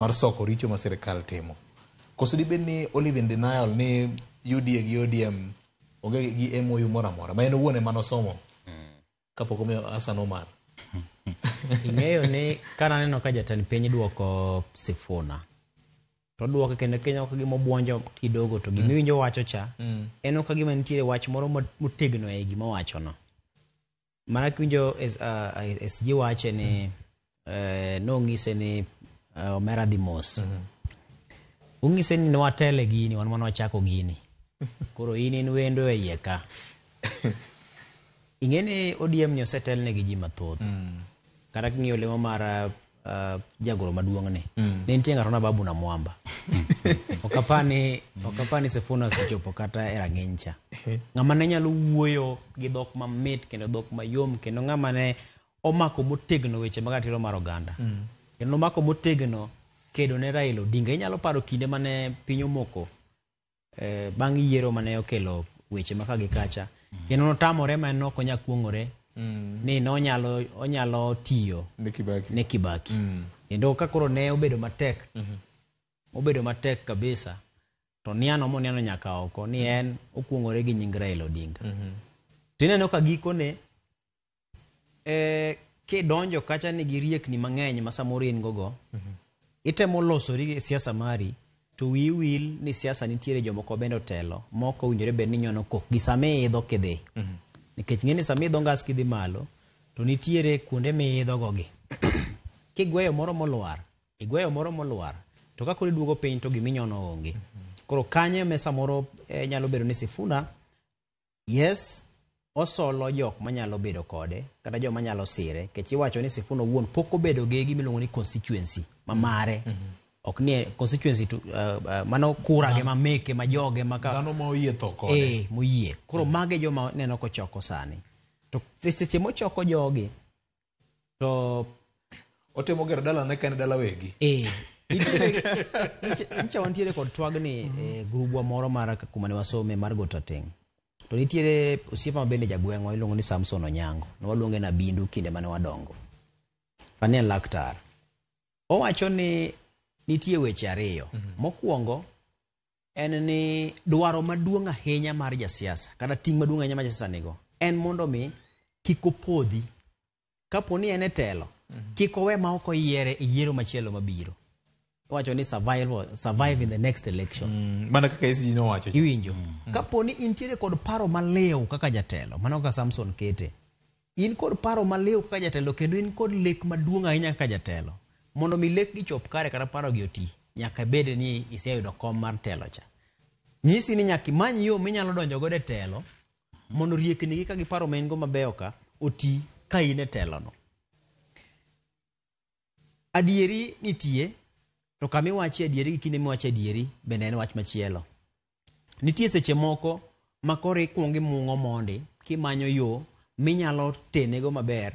Mar soko richo ma sirikal timo. Koso dibed ni olive in denial ni UDA gi ODM onge gi MOU moro amora ma en owuon ema nosomo kapok omiyo Hassan Omar. Ing'eyo ni kananeno ka jatend piny duoko Sifuna to duoke kendo kineno ka gima obuonjo kidogo, to gima iwinjo wacho cha en ka gima nitiere wach moro motegno e gima owachono. Mana kiwinjo SG wache ni nong'ise ni omera dhi mos. Ong'ise ni nwatele gini, wan mane wachako gini, koro in in wendo e iye ka. Ing'e ni ODM ni osetelne gi ji mathoth. Kata king'iyo lemo mar jagoro maduong' ni ne nitie ng'ato na Babu na Mwamba. Ok apani Sifuna osechopo kata e rang'iny cha. Ng'ama ne nyalo wuoyo gi dhok mamit kendo dhok mayom, kendo ng'ama ne omako motegno weche mag ratiro mar oganda. Kendo nomako motegno kedo ne Raila Odinga. Inyalo paro kinde mane piny omoko bang' yiero mane okelo weche ma ka gi kacha. Kendo notamore ma en ok onyal kuong'ore ni nonyalo onyalo tiyo ne Kibaki. Ne Kibaki. Kendo ka koro ne obedo matek, obedo matek kabisa, to niano moniano nyaka oko ni en okuong'ore gi nying Raila Odinga. To ineno ka gikone kidonjo kacha nigi riekni mang'eny ma samoro in go go, itemo losori e siasa mari, to wiyi wil ni siasa nitiere jomoko bende otelo mok owinjore bed ni nyono kok gi sama iidho kidhi. Nikech ng'e ni sama iidho ngas kidhi malo, to nitiere kuonde miidho go gi. Kigweyo moro molwar, igweyo moro molwar, to ka koro iduogo piny to giminyono onge. Koro kanyo ema samoro nyalo bedo ni Sifuna, yes, osolo jok manyalo bedo kode kata joma nyalo sire, nikech iwacho ni Sifuna owuon pok obedo gi gima iluongo ni constituency ma mare. Ok ni constituency to, mano kura ge ma meke ma joge ma ka dhano ma oyie tho kode. Moyie. Koro mage joma neno kochoko sani. To seche mochoko jogi to otemo gero dalane ka en dala wegi. Nyicha wantiere kod twagni e grubwa moro mar kuma ne wasome mar Gotateng'. To nitiere osiepa ma bende jagweng'wa iluongo ni Samson Onyango. Ne waluonge na Bindu kinde mane wadongo. Sani en laktar. Owacho ni nitie weche ariyo. Mokwongo en ni dwaro maduong' ahinya mar jasiasa kata ting' maduong' ahinya ma jasiasa nigo en mondo mi kik opodhi kapo ni en e telo, kik owe ma ok oyiere e yiero machielo mabiro. Owacho ni survive in the next election. Mana kaka SG nowacho cha. Iwinjo kapo ni intiere kod paro maliw kaka jatelo, mano kaka Samson kete, in kod paro maliw kaka jatelo kendo in kod lek maduong' ahinya kaka jatelo, mondo mi lek gi chop kare kata paro gi oti, nyaka bed ni iseyudo kom mar telo cha. Nyisi ni nyaka imany yo minyalo donjo godo e telo mondo riekni gi ka gi paro ma in go mabeyo ka oti ka in e telo no. Adieri nitie, to kama iwache adieri gi kinde miwache adieri bende en wach machielo. Nitie seche moko ma koro ikuongo imung'o mondi kimanyo yo minyalo tenego maber.